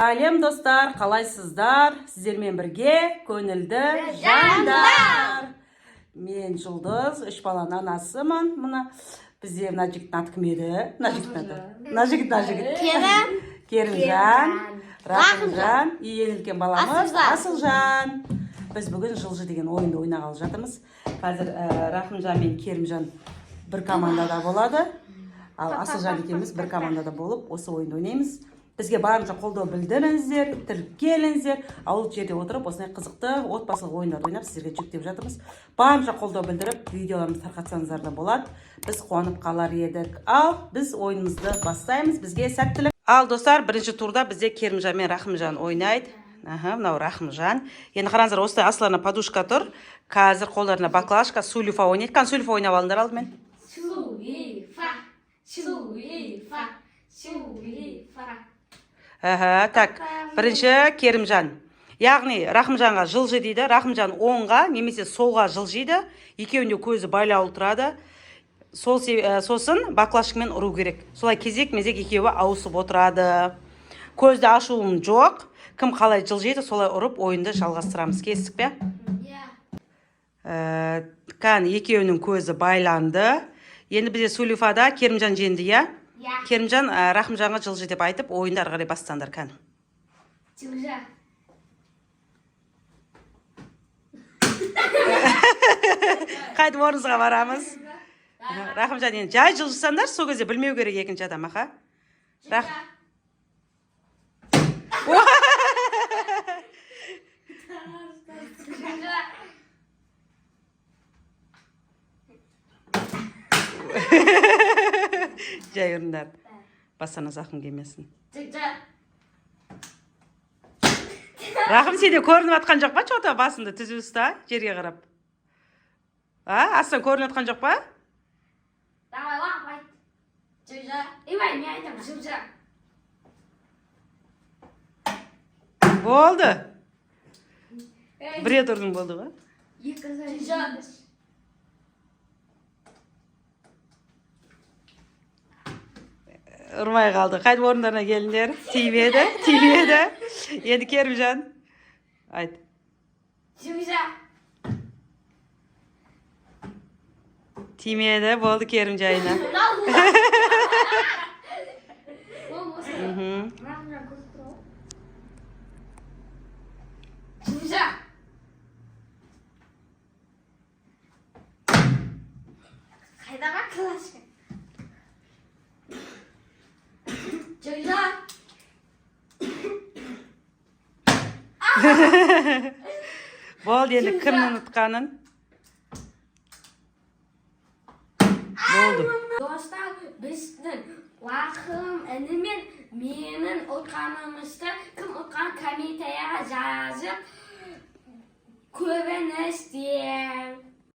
Сәлем, достар, қалайсыздар? Сіздермен бірге көңілді жандар. Мен Жұлдыз, үш баланың анасымын. Мына бізде мына жігіттің аты кім еді? Мына жігіттің аты. Мына жігіт, мына жігіт. Керім. Керімжан, Рақымжан, ең үлкен баламыз Асылжан. Асылжан. Біз бүгін жылжы деген ойынды ойнағалы жатырмыз. Қазір Рақымжан мен Керімжан бір командада болады. Ал Асылжан екеуміз бір командада болып, осы ойынды ойнаймыз. Бізге барынша қолдау білдіріңіздер, тіркеліңіздер. Ауыл жерде отырып, осындай қызықты отбасылық ойындарды ойнап, сіздерге жүктеп жатырмыз. Барынша қолдау білдіріп, видеоларымызды тарқатсаңыздар да болады. Біз қуанып қалар едік. Ал біз ойынымызды бастаймыз. Бізге сәттілік. Ал, достар, бірінші турда бізде Керімжан мен Рахымжан ойнайды. Аха, мынау Рахымжан. Енді қараңыздар, осылай астыларына подушка тұр. Қазір қолдарына баклажка, сулифа ойнайды. Кәне, сулифа ойнап алыңдар алдымен. Суифа, суифа, суифа. Аха, так. Бірінші Керімжан. Яғни Рахымжанға жылжы дейді. Рахымжан оңға немесе солға жылжиды. Екеуінің де көзі байлаулы тұрады. Сол сосын баклажкамен ұру керек. Солай кезек мезек екеуі ауысып отырады. Көзді ашуым жоқ. Кім қалай жылжиды, солай ұрып ойынды жалғастырамыз. Келістік пе? Иә. Кәне, екеуінің көзі байланды. Енді бізде сулифада Керімжан жеңді, иә? Иә. Керімжан, Рахымжанға жылжы деп айтып, ойынды ары қарай бастаңдар, кәне. Жылжы. Қайтып орнымызға барамыз. Рахымжан, енді жай жылжысаңдар, сол кезде білмеу керек екінші адам, аха. Жылжы. Жай ұрыңдар. Басына зақым келмесін. Жылжы. Рахым, сенде көрініп жатқан жоқ па? Че-то басыңды түзу ұста, жерге қарап. А, астан көрініп жатқан жоқ па? Давай, лап, айт. Жылжы. Ивай, мен айтамын, жылжы. Болды. Бір рет ұрдың, болды ғой. Екі. Жылжы. Ұрмай қалды. Қайтып орындарына келіңдер. Тимеді, тимеді. Енді Керімжан. Айт. Жылжы. Тимеді, болды Керім жайына. Ол осы. Рахымжан көріп тұр ғой. Жылжы. Қайда баклажка? Жылжы. Болды, енді кімнің ұтқанын? Болды. Достар, біздің Рахым інімен менің ұтқанымызды, кім ұтқан, комментарияға жазып көріңіздер.